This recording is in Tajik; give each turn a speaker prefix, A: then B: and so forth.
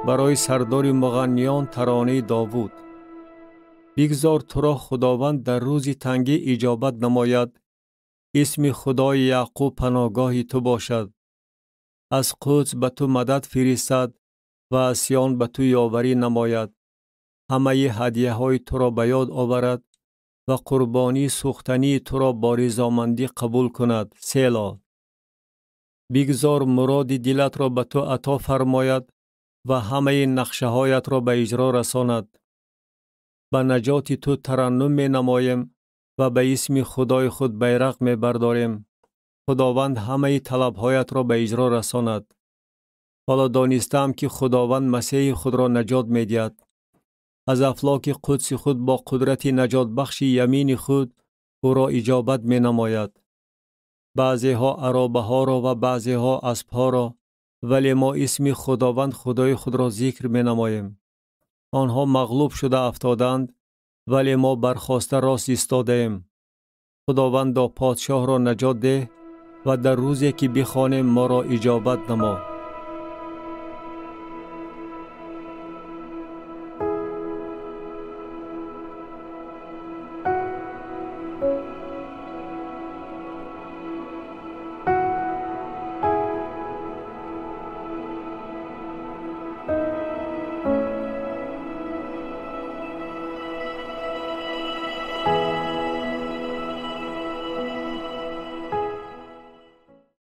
A: Барои сардори муғанниён таронаи Довуд. Бигзор туро Худованд дар рӯзи тангӣ иҷобат намояд. Исми Худои Яъқуб паноҳгоҳи ту бошад. Аз Қудс ба ту мадад фиристад ва аз Сиён ба ту ёварӣ намояд. Ҳамаи ҳадияҳои туро ба ёд оварад ва қурбонии сӯхтании туро бо ризомандӣ қабул кунад. Село. Бигзор муроди дилатро ба ту ато фармояд ва ҳамаи нақшаҳоятро ба иҷро расонад. Ба наҷоти ту тараннум менамоем ва ба исми Худои худ байрақ мебардорем. Худованд ҳамаи талабҳоятро ба иҷро расонад. Ҳоло донистаам, ки Худованд Масеҳи худро наҷот медиҳад. Аз афлоки қудси худ бо қудрати наҷотбахши ямини худ ӯро иҷобат менамояд. Баъзеҳо аробаҳоро ва баъзеҳо аспҳоро, вале мо исми Худованд Худои худро зикр менамоем. Онҳо мағлуб шуда афтоданд, вале мо бархоста рост истодаем. Худовандо, подшоҳро наҷот деҳ ва дар рӯзе ки бихонем, моро иҷобат намо.